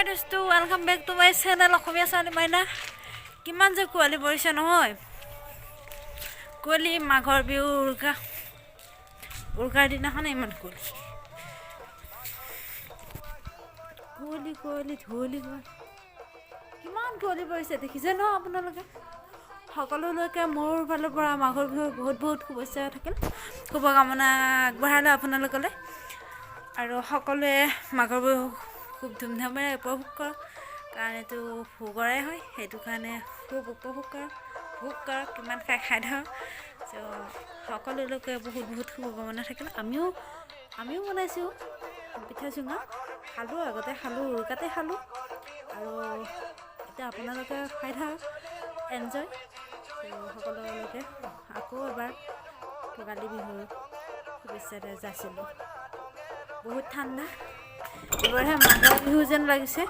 High দোস্তো, welcome back to my channel অসমীয়া ছোৱালী মাইনা। কিমান যে কুঁৱলী পৰিছে নহয়! কুঁৱলী মাঘৰ বিহু উৰুকা, উৰুকাৰ দিনাখনে ইমান কুঁৱলী, কুঁৱলী কুঁৱলী ধুঁৱলী কুঁৱলী। কিমান কুঁৱলী পৰিছে দেখিছে ন আপোনালোকে? সকলোলৈকে মোৰ ফালৰ পৰা মাঘৰ বিহুৰ বহুত বহুত শুভেচ্ছা থাকিল, শুভকামনা আগবঢ়ালোঁ আপোনালোকলৈ। আৰু সকলোৱে মাঘৰ বিহু খুব ধুমধামেৰে উপভোগ কৰক, কাৰণ এইটো ভোগৰে হয়। সেইটো কাৰণে খুব উপভোগ কৰক, ভোগ কৰক, কিমান খাই খাই থাকক। চ' সকলোলৈকে বহুত বহুত শুভকামনা থাকিল। আমিও বনাইছোঁ পিঠা চুঙা, খালোঁ, আগতে খালোঁ, উৰুকাতে খালোঁ আৰু এতিয়া আপোনালোকে খাই থাকক, এনজয়। সকলোলৈকে আকৌ এবাৰ ভোগালী বিহুৰ শুভেচ্ছা যাচিলোঁ। বহুত ঠাণ্ডা, এইবাৰহে মাঘৰ বিহু যেন লাগিছে।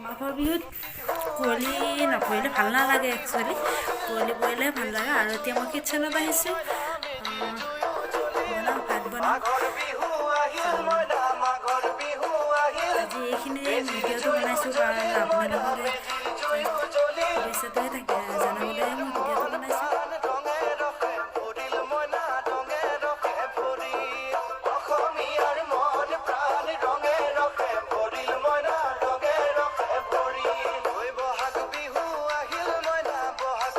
মাঘৰ বিহুত কুঁৱলী নপৰিলে ভাল নালাগে। একচুৱেলি কুঁৱলী পৰিলে ভাল লাগে। আৰু এতিয়া মই কিটচেনত আহিছোঁ, বনাওঁ, ভাত বনাওঁ। আজি এইখিনি ভিডিঅ'টো বনাইছোঁ কাৰণ